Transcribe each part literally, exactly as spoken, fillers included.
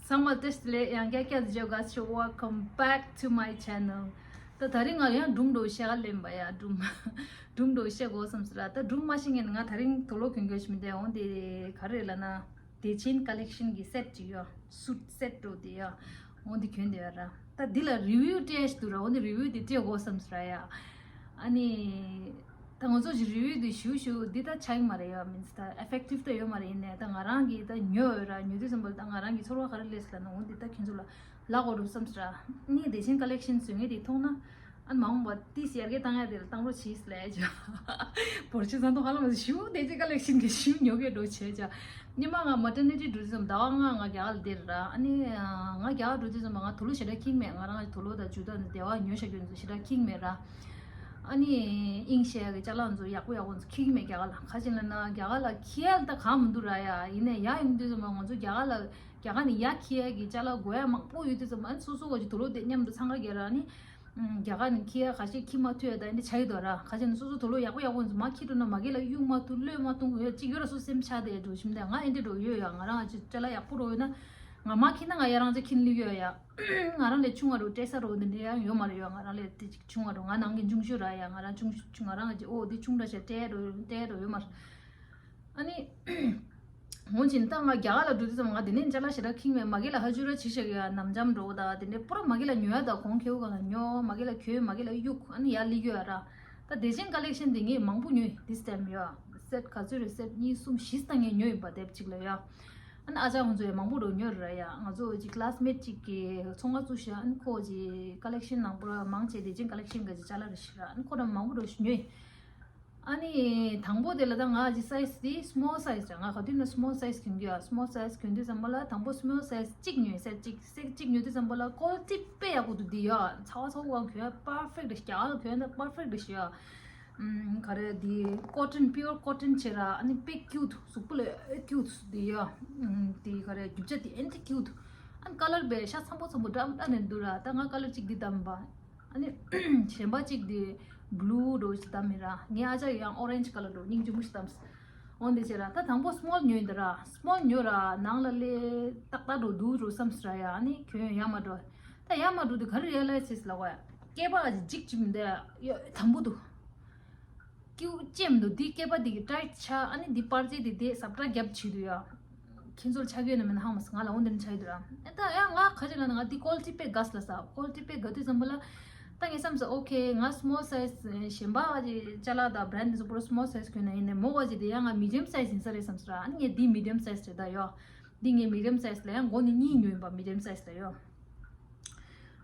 ཚང་མ་བཀྲ་ཤིས་བདེ་ལེགས། ཡང་བསྐྱར་བསྐྱར་དུ་མཇལ་དགའ་ཚོར། Welcome back to my channel. ད་ད་རིང་ང་ཡང་སྒྲུང་འདྲ་བཤད་ག་ལེན་པ་ཡ། སྒྲུང་སྒྲུང་འདྲ་བཤད་དགོས་བསམ་སོང་ར། ད་སྒྲུང་མ་ཤེས་མཁན་ང་ད་རིང་དུག་ལོག་གྱོན་གྱོན་ཞིག་མི་འདུག་འོ་འདི་ག་རེ་ལབ་ན། བདེ་ཆེན་ཀ་ལེག་ཤན་གྱི་སེ་ཊི་ཅིག་ཡོད། སུཊ་སེ་ཊི་འདྲ་བོ་དེ་ཡ། འོ་འདི་གྱོན་བསྡད་ཡོད་ར། ད་འདི་ལ་རི་བིའུ་སྤྲད་ཡ་ཞིག་འདུག་ར། འོ་འདི་རི་བིའུ་འདི་སྤྲད་དགོས་བསམ་སོང་ར་ཡ། ཨ་ནི། ད་ང་ཚོ་ཞིག་རི་བིའུ་འདི་ཞུ་ཞུ་འདི་ད་ཆགས་ཀྱི་མ་རེད་ཡ། མིན་སི་ད་ཨེ་ཕེག་ཊིབ་ད་ཡོད་མ་རེད། ཡིན་ནའི་ད་ང་རང་གིས་ད་ཉོས་ཡོད་ར། ཉོ་དུས་ཙམ་པ་ད་ང་རང་གི་ཚོར་བ་ག་རེ་སླེབས་སོང་ལབ་ན། འོ་འདི་ད་ཁྱེད་ཚོ་ལ་ལབ་དགོས་རེད་བསམ་སོང་ར། ནི་བདེ་ཆེན་ཀ་ལེག་ཤན་བཟོ་མཁན་དེ་མཐོང་ན། ཨ་ནི་མ་འོངས་པ་ཏིས་ཡར་རྒྱས་བཏང་ཡ་དེ་ལ་བཏང་རོགས་བྱེད་ལབ་ཡ་ཅིག་བོར་ཆེ་ཚང་ཐོག་ཧ་ལམ་ཞུ་བདེ་ཆེན་ཀ་ལེག་ཤན་གྱི་ཞུ་ཉོ་གི་འགྲོ་བྱས་ཅིག་ཉི་མ་ང་མེ་ཊར་ནི་ཊི་འགྲོ་དུས་ཙམ་ཟླ་བ་ལྔ་ང་རྒྱ་གར་ལ་བསྡད་ར། ཨ་ནི་ང་རྒྱ་གར་འགྲོ་དུས་ཙམ་པ་ང་དུག་ལོག་ཞེ་དྲག་འཁྱེར་མེད། ང་རང་གི་དུག་ལོག་དང་ཇུ་ཏ་དང་དེ་བ་ཉོས་བཞག་རྒྱུ་ཚོ་ཞེ་དྲག་འཁྱེར་མེད་ར། ཨ་ནི་དབྱིན་ཞེས་ཀྱི་ཅ་ལག་ཚོ་ཡག་པོ་ཡག་པོ་ཚོ་འཁྱེར་མེད། རྒྱ་གར་ལ་ག་ཅི་ལབ་ན་རྒྱ་གར་ལ་འཁྱེར་ཡ་ད་གང་མི་འདུག་ར་ཡ། ཡིན་ནའི་ཡ་ཡིན་དུས་ཙམ་པ་ང་ཚོ་རྒྱ་གར་ལ་རྒྱ་གར་ནས་ཡར་འཁྱེར་ཡ་གི་ཅ་ལག་དགོས་ཡ་མང་པོ་ཡོད་དུས་ཙམ་པ། ཨ་ནི་སོ་སོ་ག་ཅིག་དུག་ལོག་དེ་མཉམ་དུ་འཚང་ཁ་རྒྱག་ར། ཨ་ནི་རྒྱ་གར་ནས་འཁྱེར་ཡ་ཁ་ཤས་འཁྱེར་མ་ཐུབ་ཡ་ད་འདི་ཆགས་ཀྱི་འདུག་ར། ཁ་ཤས་ནི་སོ་སོ་དུག་ལོག་ཡག་པོ་ཡག་པོ་ཚོ་མར་འཁྱེར་འགྲོ་ན་མ་གི་ལ་གཡུག་མ་ཐུབ་གློད་མ་ཐུབ་ཡོད་ཅིག་ཡོད་ར། སོ་སེམས་ཆགས་བསྡད་འགྲོ་བཞིན་དེ། ང་ཨེ་འདྲ་འགྲོ་ཡོད་ཡ། ང་རང་ཅིག་ཅ་ལག་ཡག་པོ་འགྲོ་ཡོད་ན་ང་མར་འཁྱེར་ན་ང་ཡ་རང་ཅིག་འཁྱེར་ལུས་ཡོད་ཡ། ང་རང་ལས་ཆུང་བ་འགྲོ་སྤྲད་ས་འགྲོ་འདི་འདྲ་ཡང་ཡོད་མ་རེད་ཡ། ང་རང་ལས་དེ་ཅིག་ཆུང་བ་འགྲོ། ང་ནང་གི་ཆུང་ཤོས་ར་ཡ། ང་རང་ཆུང་ཆུང་ང་རང་ཅིག་ཨོ་འདི་ཆུང་དྲགས་ཤག་སྤྲད་འགྲོ་སྤྲད་འགྲོ་ཡོད་མ་རེད། ཨ་ནི། འོན་ཀྱང་ད་ང་རྒྱ་གར་ལ་འགྲོ་དུས་ཙམ་ང་དེ་ནས་ཅ་ལག་ཞེ་དྲག་འཁྱེར་མེད། མ་གི་ལ་ཧ་ཅུ་ར་བྱས་བཞག་ཡོད་ཡ། ནམ་འཇམ་འདྲ་བོ་དང་དེ་འདྲས་པུ་ར་མ་གི་ལ་ཉོ་ཡ་དང་གོང་ཁེ་པོ་གང་ལ་ཉོ། མ་གི་ལ་གྱོན། མ་གི་ལ་གཡུག་ཨ་ནི་ཡར་སླེབས་ཡོད་ཡ་ར། ད་བདེ་ཆེན་ཀ་ལེག་ཤན་དེ་ངས་མང་པོ་ཉོས། དེ་སི་ཊེམ་ཡོད་ཡ། སེ་ཊི་ག་ཚོད་རེད། སེ་ཊི་གཉིས་གསུམ་བཞི་ཙམ་ངས་ཉོས་ཡིན་པ་དེབ་གཅིག་ལ་ཡ། ཨ་ནི་ཨ་ཅག་ཁོང་ཚོ་ཡང་མང་པོ་འགྲོ་ཉོས་ར་ཡ། ང་ཚོ་ཅིག་ཀི་ལ་སི་མེ་ཊི་གཅིག་གིས་ཚོང་ཁང་བཙུགས་ཤག་ཨ་ནི་ཁོ་ཅིག་ཀ་ལེག་ཤན་ནང་པུ་ར་མང་ཆེ་བདེ་ཆེན་ཀ་ལེག་ཤན་ག་ཅིག་ཅ་ལག་རེད་ཤག་ར། ཨ་ནི་ཁོ་རང་མང་པོ་འགྲོ་ཞིག་ཉོས། ཨ་ནི་དང་པོ་དེ་ལ་ད་ང་གི་སའི་ཛི་དེ་སི་མོལ་སའི་ཛི་རེད། ང་ག་དུས་ན་སི་མོལ་སའི་ཛི་གྱོན་གྱི་ཡོད། སི་མོལ་སའི་ཛི་གྱོན་དུས་ཙམ་པ་ལ་དང་པོ་སི་མོལ་སའི་ཛི་གཅིག་ཉོས། སེ་ཊི་གཅིག་སེ་ཊི་གཅིག་ཉོས་དུས་ཙམ་པ་ལ་ཀོ་ལི་ཊི་དཔེ་ཡག་པོ་འདུག་འདི་ཡོད། ཚ་བ་ཚ་བོ་གང་གྱོན་པར་ཕེག་ཊི་རེད། རྒྱ་གར་ལ་གྱོན་ན་པར་ཕེག་ཊི་རེད་ཤག་ཨམ་ག་རེ་འདི་ཀོ་ཊོན་པིའུར་ཀོ་ཊོན་བྱས་ར། ཨ་ནི་དཔེ་ཀིའུ་ཊི། གཟུགས་པོ་ལ་ཨེ་ཀིའུ་ཊི་འདི་ཡོད། ཨམ་འདི་ག་རེ་རྒྱུ་ཆ་འདི་ཨེ་འདྲ་ཀིའུ་ཊི། ཨ་ནི་ཀ་ལར་དཔེ་ཤ་ཚ་པོ་ཚ་པོ་འདྲ་འདྲ་ནས་འདུག་ར། ད་ང་ཀ་ལར་གཅིག་འདི་བདམས་པ། ཨ་ནི་གཞན་པ་གཅིག་དེ་བྷུ་ལུ་འདྲ་བོ་ཞིག་བདམས་ཡིན་ར། ངའི་ཨ་ཅག་ཡང་ཨོ་རེན་ཇི་ཀ་ལར་འདྲ་བོ་སྙིང་རྗེ་མོ་ཞིག་བདམས། འོ་འདི་བྱས་ར། ད་དང་པོ་སི་མོལ་ཉོས་ཡིན་ད་ར། སི་མོལ་ཉོས་ར་ནང་ལ་སླེབས་ཏག་ཏག་འགྲོ་འདུག་འགྲོ་བསམ་སོང་ར་ཡ། ཨ་ནི་གྱོན་ཡ་མ་འགྲོ། ད་ཡ་མ་འགྲོ་དུས་ག་རེ་རི་ཡ་ལའི་ཛི་བྱས་ལབ་པ། སྐེད་པ་ཨ་ཅིག་འཇིགས་ཅིག་མི་འདུག་ཡ། དམ་པོ་འདུག་ཀིའུ་ཊི་ཅན་མི་འདུག་འདི་སྐེད་པ་འདི་གི་ཊའི་ཊི་ཆགས། ཨ་ནི་འདི་པར་ཙེ་འདི་དེ་ཟབ་དྲག་རྒྱབ་བྱས་འདུག་ཡ། ཁྱེད་ཚོར་ཆགས་ཀྱི་ཡོད་ན་མེད་ན་ཧ་མ་སོང་། ང་ལ་འོ་འདི་འདྲ་ཆགས་ཀྱི་འདུག་ར། ཨེ་ད་ཡང་ང་ག་ཅི་ལབ་ན་ང་འདི་ཀོ་ལི་ཊི་དཔེ་དགའ་སོང་ལབ་ས། ཀོ་ལི་ཊི་དཔེ་དགའ་དུས་ཙམ་པ་ལ་ད་ངས་བསམ་སོང་། ཨོ་ཁེ། ང་སི་མོལ་སའི་ཛི་གཞན་པ་ག་ཅི་ཅ་ལག་དང་བྷི་རེན་ཌི་འདི་ཚོ་པུ་ར་སི་མོལ་སའི་ཛི་གྱོན་ན་ཡིན་ནའི་མོ་ག་ཅི་དེ་ཡང་ང་མི་ཌི་ཡམ་སའི་ཛི་ཡིན་ས་རེད་བསམ་སོང་ར། ཨ་ནི་ངས་འདི་མི་ཌི་ཡམ་སའི་ཛི་རེད་ད་ཡོ། འདི་ངས་མི་ཌི་ཡམ་སའི་ཛི་ལ་ཡང་མགོ་ནས་གཉིས་ཉོས་ཡིན་པ། མི་ཌི་ཡམ་སའི་ཛི་ལ་ཡོ།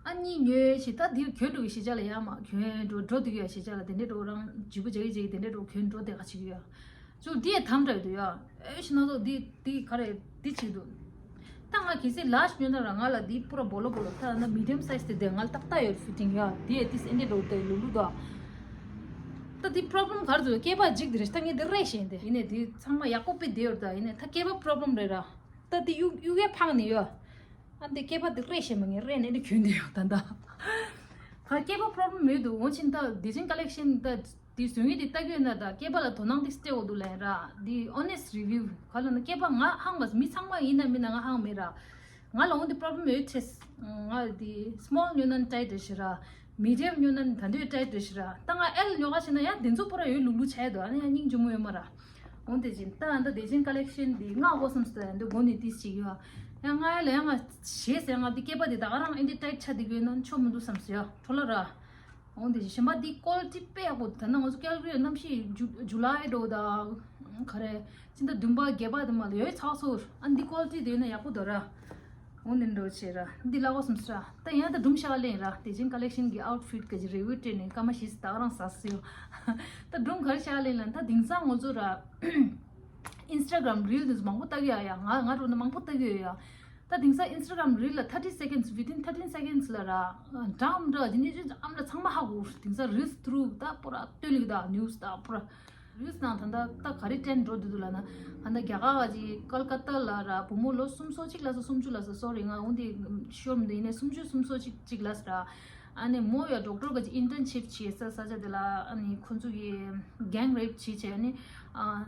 ཨ་ནི་ཉོས་ཤིག་ད་འདིར་གྱོན་འགྲོ་གི་ཤེས་བྱ་ལ་ཡ་མ་གྱོན་འགྲོ་འགྲོ་འདུག་ཡ། ཤེས་བྱ་ལ་དེ་འདྲས་འགྲོ་རང་ལྗིད་པོ་རྒྱག་གི་རྒྱག་གི་དེ་འདྲས་འགྲོ་གྱོན་འགྲོ་དེ་ག་བྱེད་ཀྱི་ཡོད། ཅུ་འདི་ཡ་དམ་དྲག་འདུག་ཡ། ཨེ་ཤི་ན་ཚོ་འདི་འདི་ག་རེ་འདི་བྱེད་འདུག་ད་ང་གལ་སྲིད་ལར་ཇི་ཉོས་ན་ར་ང་ལ་འདི་པུ་ར་སྦོ་ལོ་སྦོ་ལོ། ད་ན་མི་ཌི་ཡམ་སའི་ཛི་དེ་དེ་ང་ལ་ཏག་ཏག་ཡོད། ཕི་ཊིང་ཡ་འདི་ཡ་ཏིས་ཨེ་འདྲས་འགྲོ་དེ་ལུ་ལུ་ད། ད་འདི་པོ་རོབ་ལེམ་ག་རེ་འདུག་སྐེད་པ་འཇིགས་དེ་རེད། ད་ངས་འདི་རེད་ཤེས་འདི་ཡིན་ནའི་འདི་ཚང་མ་ཡག་པོ་དཔེ་བསྡད་ཡོད། ད་ཡིན་ནའི་ད་སྐེད་པ་པོ་རོབ་ལེམ་རེད་ར། ད་དེ་གཡུག་གཡུག་ཡས་ཕངས་ནས་ཡོད། ཨ་འདི་སྐེད་པ་དེ་རེད་ཤེས་མ། ངས་རེད་ནས་འདི་གྱོན་དེ་ཡོད་ད་ད། ག་སྐེད་པ་པོ་རོབ་ལེམ་མེད་འདུག་འོན་ཀྱང་ད་བདེ་ཆེན་ཀ་ལེག་ཤན་ད་དེ་བཟོ་མཁན་དེ་ལྟ་གི་ཡོད་ན་ད་སྐེད་པ་ལ་དོ་སྣང་དེ་སྤྲད་དགོས་འདུག་ལབ་ཡིན་ར། འདི་ཨོ་ནེ་སི་ཊི་རི་བིའུ་ག་ལབ་ན་སྐེད་པ་ང་ཧང་མ་མི་ཚང་མ་ཡིན་ན་མིན་ན་ང་ཧང་མེད་ར། ང་ལ་འོ་འདི་པོ་རོབ་ལེམ་ཡོད་ཆེས། ང་འདི་སི་མོལ་ཉོས་ན་ཊའིཊ་རེད་ཤི་ར། མི་ཌི་ཡམ་ཉོས་ན་ད་འདི་ཡོད་ཊའིཊ་རེད་ཤི་ར། ད་ང་ཨེལ་ཉོ་ག་ཕྱིན་ན་ཡང་དེ་ཚོ་པུ་ར་ཡོད་ལུག་ལུག་ཆགས་འདུག་ཨ་ནི་ཡང་སྙིང་རྗེ་མོ་ཡོད་མ་ར། འོ་དེ་བཞིན་ད་ཨ་ད་བདེ་ཆེན་ཀ་ལེག་ཤན་འདི་ང་དགོས་བསམ་སོང་། ཡང་འདི་མགོ་ནས་ཏིས་ཅིག་ཡོད། ཡང་ང་ཡ་ལ་ཡང་ང་ཞེས་ཟེར་ང་འདི་སྐེད་པ་འདི་ད་ག་རང་ཨེ་འདི་ཊའིཊ་ཆགས་འདི་གོས་ན་ཆོ་མི་འདུག་བསམ་སོང་ཡ། འཕྲོ་ལ་ར། འོ་འདི་བཞིན་གཞན་པ་འདི་ཀོ་ལི་ཊི་དཔེ་ཡག་པོ་འདུག་ད་ན་ང་ཚོ་ཀལ་གྷི་རི་གནམ་གཤིས་ཇུ་ཇུ་ལའི་འདྲ་བོ་ད་ག་རེ་སྤྱི་ཟླ་བདུན་པ་བརྒྱད་པ་དེ་མ་ལ་ཡོད་ཚགས་ཚུད། ཨ་འདི་ཀོ་ལི་ཊི་དེ་ཡོད་ན་ཡག་པོ་འདུག་ར། འོ་འདི་འདྲ་བོ་བྱས་ར། འདི་ལ་གོ་སོང་ཟེར་ར། ད་ཡང་ད་སྒྲུང་བཤད་ག་ལེན་ར། བདེ་ཆེན་ཀ་ལེག་ཤན་གྱི་ཨའུཊ་ཕིཊ་ག་ཅིག་རི་བིའུ་སྤྲད་ནས་སྐར་མ་བཞི་ཙམ་ད་ག་རང་ཟ་སྲིད་ཡོད། ད་སྒྲུང་ག་རེ་བཤད་ག་ལེན་ལབ་ན་ད་དེང་སང་ང་ཚོ་ར་ཨིན་སི་ཊ་གྷ་རམ་རིལ་དེ་ཚོ་མང་པོ་ལྟ་གི་ཡོད་ཡ། ང་ང་འགྲོ་ན་མང་པོ་ལྟ་གི་ཡོད་ཡ། ད་དེང་སང་ཨིན་སི་ཊ་གྷ་རམ་རིལ་ལ་thirty seconds, within thirteen seconds ལ་ར་འདྲ་མི་འདྲ་ཇི་ནི་ཇི་ཨམ་ལ་ཚང་མ་ཧ་གོ། དེང་སང་རིལ་ཐུ་རུ་ད་པུ་ར་སྟོན་ལིག་ད་ནིའུ་སི་ད་པུ་ར། རིལ་ནང་ད་ད་ད་ག་རེ་ཊེན་འགྲོ་འདུག་འདུག་ལབ་ན། ད་ད་རྒྱ་གར་ག་ཅིག་ཀལ་ཀ་ཏ་ལ་ར་བུ་མོ་ལོ་སུམ་ཅུ་སོ་གཅིག་ལ་སོ་སུམ་ཅུ་ལ་སོ་སོ་རི་ང་འོང་དེ་ཤོར་མི་འདུག་ཡིན་ནའི་སུམ་ཅུ་སུམ་ཅུ་སོ་གཅིག་ཅིག་ལ་སོ་ར། ཨ་ནི་མོ་ཡ་ཌོག་ཊར་ག་ཅིག་ཨིན་ཊརན་ཤིབ་བྱེད་ས་ས་ཆ་དེ་ལ་ཨ་ནི་ཁོ་ཚོ་གི་གེང་རེབ་བྱེད་བྱས་ཨ་ནི་ཨ་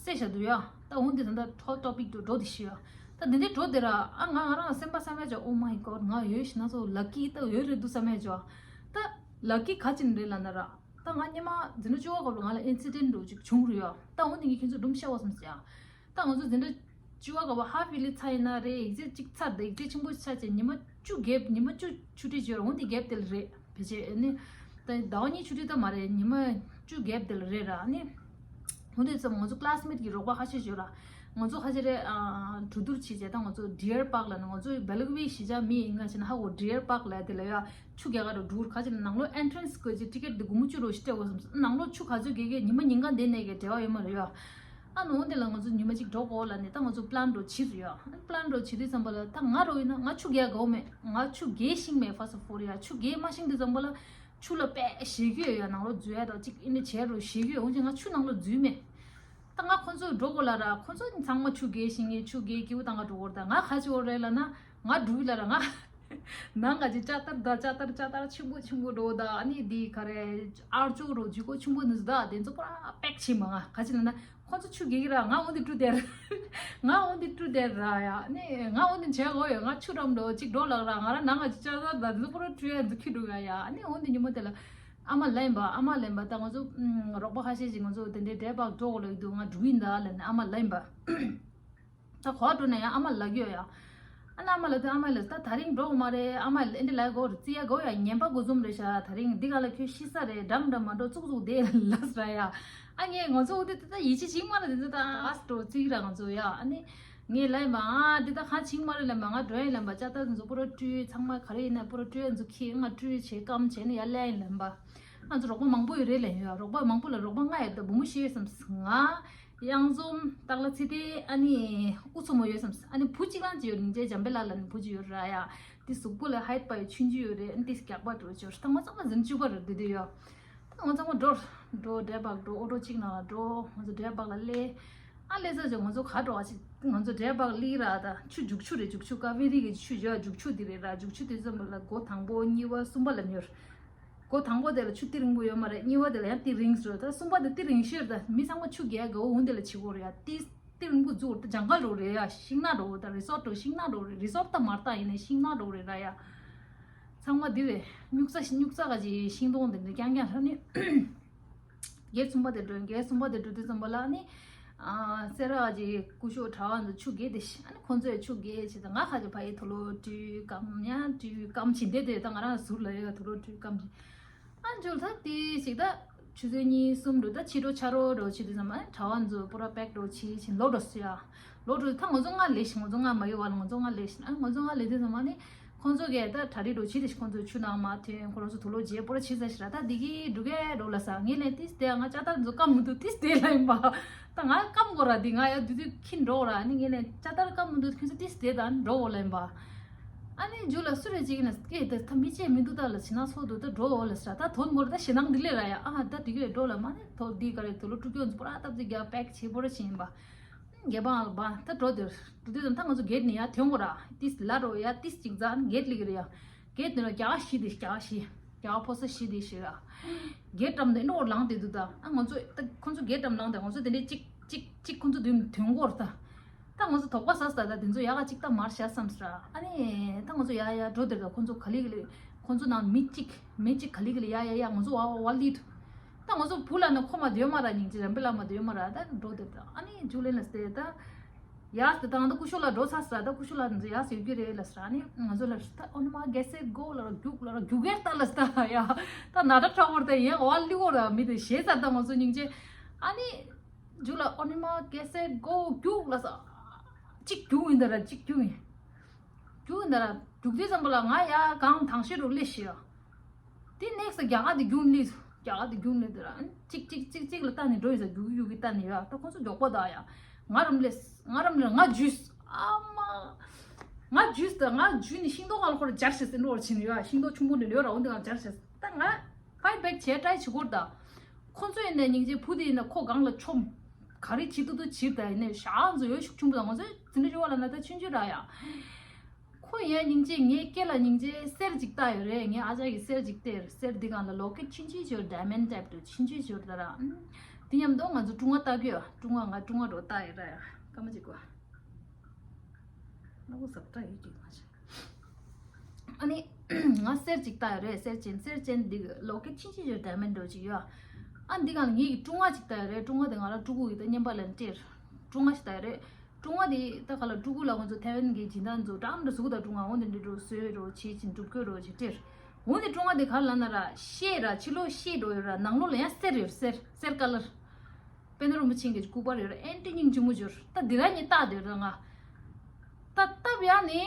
བསད་བཞག་འདུག་ཡ། ད་འོང་དེ་ད་ད་ཧོཊ་ཊོ་པིག་ཏུ་འགྲོ་དེ་ཤི་ཡ། ད་འདི་འདྲའི་འགྲོ་དེ་ར། ཨ་ང་ང་རང་སེམས་པ་བསམ་ཡ་ཅོ། Oh my God, ང་ཡོད་ཤི་ན་ཚོ་ལ་ཀི་ད་ཡོད་རེད་འདུག་བསམ་ཡ་ཅོ། ད་ལ་ཀི་ག་ཅིག་རེད་ལབ་ན་ར། ད་ང་སྔོན་མ་འཛིན་གྲྭ་བཅུ་པ་སྐབས་ལ་ང་ལ་ཨིན་སི་ཌེན་ཊི་འདྲ་ཅིག་བྱུང་རེད་ཡ། ད་འོ་དེ་ངས་ཁྱེད་ཚོ་སྒྲུང་བཤད་པ་བསམ་སོང་ཡ། ད་ང་ཚོ་འཛིན་གྲྭ་བཅུ་པ་སྐབས་ཧ་ཧྥི་ལི་ཚར་ཡིན་ན་རེད། ཡིག་ཚད་གཅིག་ཚར། ད་ཡིག་ཚད་ཆེན་པོ་ཆགས་བྱས་ཉི་མ་བཅུ་བརྒྱབ། ཉི་མ་བཅུ་ཆུ་ཊི་བརྗོད་ར། འོ་དེ་བརྒྱབ་དེ་ལ་རེད། ཕལ་ཆེར་ཨ་ནི་ད་ཟླ་བ་གཉིས་ཆུ་ཊི་ད་མ་རེད། ཉི་མ་བཅུ་བརྒྱབ་དེ་ལ་རེད་ར། ཨ་ནི་འོ་དེ་ཙམ་ང་ཚོ་ཀི་ལ་སི་མེ་ཊི་གི་རོགས་པ་ཁ་ཤས་བརྗོད་ར། ང་ཚོ་ཁ་ཤས་རེད། ཨ་གྲོས་བསྡུར་བྱས་བྱས། ད་ང་ཚོ་ཌི་ཡར་པཱག་ལབ་ནས། ང་ཚོ་སྦེལ་ཀོབ་གཞིས་ཆགས་མི་ཡིན་ང་བྱས་ན་ཧ་གོ། ཌི་ཡར་པཱག་ལབ་དེ་ལ་ཡ་ཆུ་རྒྱག་ག་འགྲོ་འགྲོ་ག་ཅིག་ནང་ལོགས་ཨེན་ཊི་རན་སི་དགོས་ཀྱི་ཊི་ཀེ་ཊི་འདི་སྒོར་མོ་བཅུ་རོ་ཞིག་སྤྲད་དགོས་བསམ་སོང་། ནང་ལོགས་ཆུ་ག་ཚོད་རྒྱག་གི་ཉི་མ་ཉིན་གང་འདི་ནས་ཀྱི་འབྲེལ་བ་ཡོད་མ་རེད་ཡ། ཨ་ནི་འོ་དེ་ལ་ང་ཚོ་ཉི་མ་གཅིག་འགྲོ་དགོས་ལབ་ནས། ད་ང་ཚོ་པི་ལན་འདྲ་བོ་བྱས་རེད་ཡ། ཨ་ནི་པི་ལན་འདྲ་བོ་བྱེད་དུས་ཙམ་པ་ལ་ད་ང་རོ་ཡིན་ན་ང་ཆུ་རྒྱག་དགའ་བོ་མེད། ང་ཆུ་རྒྱག་ཤེས་མེད། ཕར་སི་ཕོ་རི་ཡ། ཆུ་རྒྱག་མ་ཤེས་དུས་ཙམ་པ་ལ་ཆུ་ལ་དཔེ་ཞེད་ཀྱི་ཡོད་ཡ། ནང་ལོགས་འཛུལ་ཡ་དང་གཅིག་ཨེ་འདྲ་བྱས་རོ་ཞེད་ཀྱི་ཡོད། འོན་ཀྱང་ང་ཆུ་ནང་ལོགས་འཛུལ་མེད། ད་ང་ཁོ་ཚོ་འགྲོ་དགོས་ལབ་ར། ཁོ་ཚོ་ཚང་མ་ཆུ་རྒྱག་ཤེས་མཁན། ཆུ་རྒྱག་སྐྱིད་པོ་བཏང་ག་འགྲོ་དགོས་རེད། ད་ང་ག་ཅི་འོ་རེད་ལབ་ན། ང་འགྲོ་གི་ལབ་ར། ང་ནང་ག་ཅིག་ལྕགས་དར་ད་ལྕགས་དར་ལྕགས་དར་ཆེན་པོ་ཆེན་པོ་འདྲ་བོ་ད། ཨ་ནི་འདི་ག་རེ་ཨར་ཅོག་རོ་ལྗིད་ཁོག་ཆེན་པོ་འདི་ཚོ་ད། དེ་ཚོ་པུ་ར་པེག་བྱེད་མ། ང་ག་ཅི་ལབ་ན་ཁོ་ཚོ་ཆུ་རྒྱག་གི་ར། ང་འོ་འདི་བཀྲུ་དེར། ང་འོ་འདི་བཀྲུ་དེར་ར་ཡ། ཨ་ནི་ང་འོ་འདི་བྱེད་དགོས་ཡོད། ང་ཆུ་འགྲམ་འགྲོ་གཅིག་འགྲོ་ལབ་ར། ང་ར་ནང་ག་ཅིག་ལྕགས་དར་ད་འདི་ཚོ་པུ་ར་བཀྲུ་ཡ་འདི་ཁྱི་འགྲོ་ཡ་ཡ། ཨ་ནི་འོ་འདི་ཉིན་མོ་དེ་ལ་ཨ་མ་ལབ་ཡིན་པ། ཨ་མ་ལབ་ཡིན་པ། ད་ང་ཚོ་ཨུམ་རོགས་པ་ཁ་ཤས་ཤིག་ང་ཚོ་དེ་འདྲའི་འབྲས་པག་འགྲོ་དགོས་ལབ་ཀྱི་འདུག་ང་འགྲོ་གི་ཡིན་ད་ལབ་ནས་ཨ་མ་ལབ་ཡིན་པ། ད་གོ་བ་འགྲོ་ནས་ཡང་ཨ་མ་ལབ་ཀྱི་ཡོད་ཡ། ཨ་ནི་ཨ་མ་ལབ་དུས་ཨ་མ་ལབ་ད་དེ་རིང་འགྲོ་དགོས་མ་རེད། ཨ་མ་ལབ་འདི་ལབ་དགོས་རེད། བརྩི་ཡ་དགོས་ཡ། ངན་པ་དགུ་འཛོམས་རེད་ཤག་དེ་རིང་འདི་ག་ལ་ཁྱོད་ཤི་ས་རེད། འགྲམ་འགྲམ་མ་འགྲོ། ཙུག་ཙུག་བསྡད་ལབ་ས་ཡ། ཨ་ངས་ང་ཚོ་འོ་དེ་ད་ཡིད་ཆེས་བྱེད་མ་རེད། དེ་ཚོ་ད་ཨ་སི་འགྲོ་བརྩི་ར་ང་ཚོ་ཡ། ཨ་ནི་ངས་ལབ་ཡིན་པ། ཨ་འདི་ད་གང་བྱེད་མ་རེད་ལབ་ཡིན་པ། ང་འགྲོ་ཡིན་ལབ་ཡིན་པ། ལྕགས་དར་ཚོ་པུ་ར་བཀྲུས། ཚང་མ་ག་རེ་ཡིན་ན་པུ་ར་བཀྲུས། ང་ཚོ་ཁྱི་ང་བཀྲུས་བྱས་སྐམ་བྱས་ནས་ཡར་སླེབས་ཡིན་ལབ་ཡིན་པ། ང་ཚོ་རོགས་པ་མང་པོ་ཡོད་རེད་ལབ་ཡིན་ཡ། རོགས་པ་མང་པོ་ལ་རོགས་པ་ལྔ་ཡོད། ད་བུ་མོ་བཞི་ཡོད་བསམ། ང་གཡང་འཛོམས། སྟག་ལྷ་ཚེ་བརྟན། ཨ་ནི་ཨུ་ཚོ་མོ་ཡོད་བསམ། ཨ་ནི་བུ་གཅིག་རང་གཅིག་ཡོད། སྙིང་རྗེ་འཇམ་དཔལ་ལགས་ལབ་ནི་བུ་གཅིག་ཡོད་ར་ཡ། དེ་གཟུགས་པོ་ལ་ཧའིཊ་པ་ཡོད། ཆུང་ཆུང་ཡོད་རེད། ཨ་ནི་དེ་རྒྱགས་པ་འགྲོ་ཆོག་ད་ང་ཚང་མ་འཛིན་བཅུག་པ་རེད། དེ་དེ་ཡོད། ད་ང་ཚང་མ་འགྲོ་འགྲོ་འབྲས་པག་འགྲོ། ཨོ་ཊོ་གཅིག་ནང་ལ་འགྲོ། ང་ཚོ་འབྲས་པག་ལ་སླེབས། ཨ་སླེབས་ཚར་རྗེས་ང་ཚོ་ག་འགྲོ་བ་ཞིག་ང་ཚོ་འབྲས་པག་སླེབས་ར། ད་ཆུ་རྒྱུག་ཆུ་རེད། རྒྱུག་ཆུ་ཀ་ཝེ་རི་གི་ཆུ་ཡོད། རྒྱུག་ཆུ་དེ་རེད་ར། རྒྱུག་ཆུ་དེ་ཙམ་ལ་སྒོ་དང་པོ་གཉིས་པ་གསུམ་པ་ལ་ཉོར། སྒོ་དང་པོ་དེ་ལ་ཆུ་ཏི་རིང་པོ་ཡོད་མ་རེད། གཉིས་པ་དེ་ལ་ཡང་ཏི་རིང་སོ། ད་གསུམ་པ་དེ་ཏི་རིང་ཤོས་རེད། ད་མི་ཚང་མ་ཆུ་རྒྱག་དགའ་བོ་འོང་དེ་ལ་བྱེད་དགོས་རེད་ཡ། ཏི་ཏི་རིང་པོ་འཛུགས་ད་ཇང་གལ་རོ་རེད་ཡ། ཤིང་ནགས་འགྲོ་ད། རི་སོར་འགྲོ་ཤིང་ནགས་འགྲོ་རེད། རི་སོར་ད་མར་ད་ཡིན་ནའི་ཤིང་ནགས་འགྲོ་རེད་ར་ཡ། ཚང་མ་འདི་རེད། སྨྱུག་རྩ་སྨྱུག་རྩ་ག་ཅིག་ཤིང་སྡོང་དེ་འདྲ་རྐྱང་རྐྱང་ལྷག་ནས། གེ་ཊི་གསུམ་པ་དེ་འགྲོ། གེ་ཊི་གསུམ་པ་དེ་འགྲོ་དུས་ཙམ་པ་ལ་ནི། ཨ་སེ་ར་གི་སྐུ་ཞབས་གྲྭ་བ་ཚོ་ཆུ་རྒྱག་དེ་ཤི། ཨ་ནི་ཁོང་ཚོས་ཆུ་རྒྱག་བྱེད་ད་ང་ཁ་ཅིག་ཕ་ཡི་དུག་ལོག་བཀྲུས་སྐམ་ཡ་བཀྲུས་སྐམ་བྱེད་བསྡད་དེ། ད་ང་རང་ཟུར་ལ་ཡོད་དུག་ལོག་བཀྲུས་སྐམ་བྱེད། ཨ་འཇུ་ད་དེ་ཞིག་ད་ཆུ་ཚོད་གཉིས་གསུམ་འགྲོ། ད་ཕྱི་དྲོ་ཆ་རོ་འགྲོ་བྱེད་དུས་ཙམ་པ་གྲྭ་བ་ཚོ་པུ་ར་པེག་འགྲོ་བྱེད་བྱེད་ལོག་འགྲོ་སུ་ཡ། ལོག་འགྲོ་ད་ང་ཚོ་ལྔ་སླེབས་ཤག་ང་ཚོ་ལྔ་མ་གི་བར་ལ་ང་ཚོ་ལྔ་སླེབས་ཤག་ཨ་ང་ཚོ་ལྔ་སླེབས་དུས་ཙམ་པ་ནི། ཁོང་ཚོ་གས་ད་གྲ་སྒྲིག་འགྲོ་བྱེད་དེ་ཤི། ཁོང་ཚོ་ཆུ་ནང་མར་ཐོན། ཁོ་རང་ཚོ་དུག་ལོག་བརྗེ་པོ་ར་བྱེད་ས་ཤི་ར། ད་འདི་གི་འགྲོ་གས་འགྲོ་ལ་ས། ངས་ལན་ཏིས་དེ་ང་ལྕགས་དར་ཚོ་སྐམ་མི་འདུག་ཏིས་དེ་ལ་ཡིན་པ། ད་ང་སྐམ་དགོས་ར། འདི་ང་ཡ་དུས་དུས་ཁྱི་འགྲོ་ར། ཨ་ནི་ངས་ལན་ལྕགས་དར་སྐམ་མི་འདུག་ཁྱོད་ཚོ་ཏིས་དེ་ད་འགྲོ་འོ་ལ་ཡིན་པ། ཨ་ནི་འཇུ་ལ་སུ་རེ་ཅིག་ཡིན་ན་སྐད་དེ་ད་མི་ཅེས་མི་འདུག་ད་ལ་ཕྱི་ནང་ཚོགས་འདུག་ད་འགྲོ་འོ་ལ་ས། ད་དོན་དགོས་ར། ད་ཞེད་སྣང་འདི་ལས་ར་ཡ། ཨ་ད་འགྲིག་གི་རེད། འགྲོ་ལ་མ་ནི་ཐོ་འདི་ག་རེ་དུག་ལོག་བཀྲུ་སྐྱོན་ཚོ་པོ་ར་སྟབས་ཅིག་རྒྱ་པེག་བྱེད་པོ་ར་ཕྱིན་ཡིན་པ། རྒྱལ་འབངས་ལ་བ་ད་འགྲོ་དེར་འགྲོ་དུས་ཙམ་ད་ང་ཚོ་གེ་ཊི་ནས་ཡར་ཐོན་དགོས་ར། ཏིས་ལ་རོ་ཡ་ཏིས་ཅིག་ཙམ་གེ་ཊི་ལི་གི་རེད་ཡ། གེ་ཊི་ནས་ར་རྒྱ་གར་བཞི་དེ་རྒྱ་གར་བཞི་རྒྱ་གར་ཕོ་གསར་བཞི་དེ་ཞིག་ར། གེ་ཊི་འགྲམ་དེ་འགྲོ་ལངས་དེ་འདུག་ད་ཨ་ང་ཚོ་ད་ཁོ་ཚོ་གེ་ཊི་འགྲམ་ལངས་དེ་ང་ཚོ་དེ་འདྲའི་ཅིག་ཅིག་ཅིག་ཁོ་ཚོ་དུས་ཐོན་དགོས་ར། ད་ད་ང་ཚོ་དོགས་པ་ཟ་ས་ད་དེ་ཚོ་ཡ་ག་ཅིག་ད་མར་བཞག་བསམ་ས་ར། ཨ་ནི་ད་ང་ཚོ་ཡ་ཡ་འགྲོ་དེར་ད་ཁོ་ཚོ་ག་ལི་ག་ལི་ཁོ་ཚོ་ནང་མི་གཅིག་མི་གཅིག་ག་ལི་ག་ལི་ཡ་ཡ་ཡ་ང་ཚོ་བ་བ་བ་ལི་དུ། ད་ང་ཚོ་བུ་ལ་ནི་ཁོ་མ་སྡོད་མ་ར། སྙིང་རྗེ་རམ་པི་ལ་མ་སྡོད་མ་ར། ད་འགྲོ་དེ་ད་ཨ་ནི་ཇུ་ལེན་ལ་སྟེ་ད་ཡར་སྟེ་ད་ང་ད་སྐུ་ཞབས་ལ་འགྲོ་ཚར་ས་ད་སྐུ་ཞབས་ལ་ཡར་སེ་ཡོད་ཀྱི་རེད་ལ་ས། ཨ་ནི་ང་ཚོ་ལ་ད་ཨོ་ནི་མ་གེ་སེ་གོ་ལ་རྒྱུག་ལ་རྒྱུག་གེར་ད་ལ་ས་ཡ། ད་ན་ད་ཁྲ་བོར་ད་ཡེ་བ་ལི་བོ་ར་མི་དེ་ཞེ་ས་ད་ང་ཚོ་སྙིང་རྗེ། ཨ་ནི་ཇུ་ལ་ཨོ་ནི་མ་གེ་སེ་གོ་རྒྱུག་ལ་ས། གཅིག་རྒྱུག་ཡིན་ད་ར་གཅིག་རྒྱུག་ཡིན། རྒྱུག་ཡིན་ད་ར་རྒྱུག་དུས་ཙམ་པ་ལ་ང་ཡ་གང་དང་ཤེས་རུ་ལེ་ཤི་ཡ། དེ་ནེག་སི་རྒྱ་གར་དེ་རྒྱུག་ལེ་རྒྱ་གར་དེ་རྒྱུག་ལེ་དེ་ར་གཅིག་གཅིག་གཅིག་གཅིག་ལ་ལྟ་ནས་འགྲོ་ཡིན་ས་རྒྱུག་རྒྱུག་གི་ལྟ་ནས་ཡ། ད་ཁོང་ཚོ་མགྱོགས་པ་ད་ཡ། ང་རམ་ལེ་ང་རམ་ལེ་ང་འཇུས། ཨ་མ། ང་འཇུས་ད་ང་འཇུས་ནས་ཤིང་ཏོག་གང་ལ་ཁོ་ར་འབྱར་ཤེས་སེ་འགྲོ་བར་ཕྱིན་ཡ། ཤིང་ཏོག་ཆུང་པོ་ནས་ལོས་ར་འོན་ཏེ་ང་འབྱར་ཤེས་ད་ང་ཕའི་བེག་བྱས་ཏྲའི་བྱེད་སྐོར་ད། ཁོ་ཚོ་ཡིན་ན་སྙིང་རྗེ་བུ་དེ་ཡིན་ན་ཁོ་སྒང་ལ་མཆོང་། ག་རེ་བྱེད་ཏུ་ཏུ་བྱེད་ད་ཡིན་ནས་ཞག་ཚོ་ཡོད་ཤུགས་ཆུང་པོ་ད་ང་ཚོ་འཛིན་གྲྭ་བཅུ་པ་ལ་ན་ད་ཆུང་ཆུང་ར་ཡ། ཁོ་ཡིན་སྙིང་རྗེ་ངའི་སྐེ་ལ་སྙིང་རྗེ་གསེར་ཅིག་བཏགས་ཡོད་རེད། ངའི་ཨ་ཅག་གིས་གསེར་ཅིག་སྟེར། གསེར་འདི་སྒང་ལ་ལོ་ཀེ་ཊི་ཆུང་ཆུང་ཅིག་ཡོད། ཌའི་མོན་ཌི་ཊའིབ་ཏུ་ཆུང་ཆུང་ཅིག་ཡོད་ད་ར། འདི་མཉམ་དུ་ང་ཚོ་ཀྲུང་ཨ་བཏགས་ཀྱི་ཡོད། ཀྲུང་ཨ་ང་ཀྲུང་ཨ་འགྲོ་བཏགས་ཡོད་ར་ཡ། སྐར་མ་གཅིག་གོ། ཨ་ནི་ང་གསེར་ཅིག་བཏགས་ཡོད་རེད། གསེར་ཅན་གསེར་ཅན་འདི་གི་ལོ་ཀེཊ་ཆུང་ཆུང་ཅིག་ཡོད། ཌའི་མོན་ཌི་འདྲ་ཅིག་ཡོད། ཨ་འདི་གང་ལ་ངེད་ཀྱི་སྲུང་མ་ཅིག་བཏགས་ཡོད་རེད། སྲུང་མ་དེ་ང་རང་ཕྲུ་གུ་ཡི་ད་བརྙན་པར་ལ་སྤྲད། སྲུང་མ་ཞིག་བཏགས་ཡོད་རེད། སྲུང་མ་དེ་ད་ག་ལ་ཕྲུ་གུ་ལ་ང་ཚོ་ཐའེ་ཝན་གྱི་སྦྱིན་བདག་ཚོ་འགྲམ་དུ་གཟུགས་དང་སྲུང་མ་འོ་འདི་འདྲ་འགྲོ་བཟོས་རོགས་བྱེད་ཅིང་སྒྲུབ་དགོས་རོགས་བྱེད་སྤྲད། འོ་འདི་སྲུང་མ་དེ་ག་ལ་ན་ར་ཤེལ་ར་ཕྱི་ལོགས་ཤེལ་འགྲོ་ཡོད་ར། ནང་ལོགས་ལ་ཡང་གསེར་ཡོད། གསེར་གསེར་ཀ་ལར། པད་ནོར་རིན་པོ་ཆེ་གི་སྐུ་པར་ཡོད་ར། ཨེ་འདྲ་སྙིང་རྗེ་མོ་ཡོད་ར། ད་འདི་ར་ངས་བཏགས་བསྡད་ཡོད་ར། ང་ད་སྟབས་ཡག་ནི་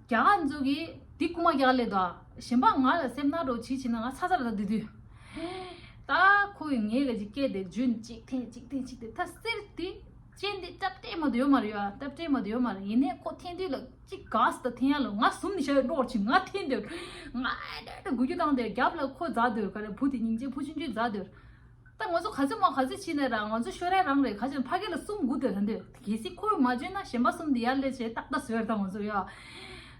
རྒྱ་གར་ཚོ་གིས་འདི་རྐུ་མ་རྒྱག་ལས་དོ། གཞན་པ་ང་ལ་སེམས་ནག་འགྲོ་བྱེད་བྱེད་ན་ང་ཚ་ཚ་ར། ད་འདི་དུས་ད་ཁོ་ཡི་ངའི་ག་ཅིག་སྐད་དེ་རྒྱུན་གཅིག་འཐེན་གཅིག་འཐེན་གཅིག་དེ། ད་གསེར་དེ་ཅན་དེ་སྟབས་བདེ་མོ་དེ་ཡོད་མ་རེད་ཡ། སྟབས་བདེ་མོ་དེ་ཡོད་མ་རེད། ཡིན་ནའི་ཁོ་འཐེན་དུས་ལ་གཅིག་ག་ས་ད་འཐེན་ཡ་ལ་ང་ཟུམ་ནས་བཞག་ཡོད་འགྲོ་བར་ཕྱིན། ང་འཐེན་དེ་ང་ཨེ་འདྲ་འདྲ་འགུལ་སྐྱོད་བཏང་དེ་རྒྱབ་ལ་ཁོ་འཛག་སྡོད་ག་རེ། བུ་དེ་སྙིང་རྗེ་བུ་ཆུང་ཆུང་འཛག་སྡོད། ད་ང་ཚོ་ག་ཚོད་མ་ག་ཚོད་ཕྱིན་ནས་ར་ང་ཚོ་ཤོར་ཡ་རང་རེད། ག་ཅིག་ཕ་གི་ལ་གསུམ་དགུ་དེ་ལྷན་དེ་གལ་སྲིད་ཁོས་མ་བརྗོད་ན་གཞན་པ་གསུམ་དེ་ཡར་ལས་བྱས་ཏག་ཏག་བཟོས་ར། ད་ང་ཚོ་ཡ་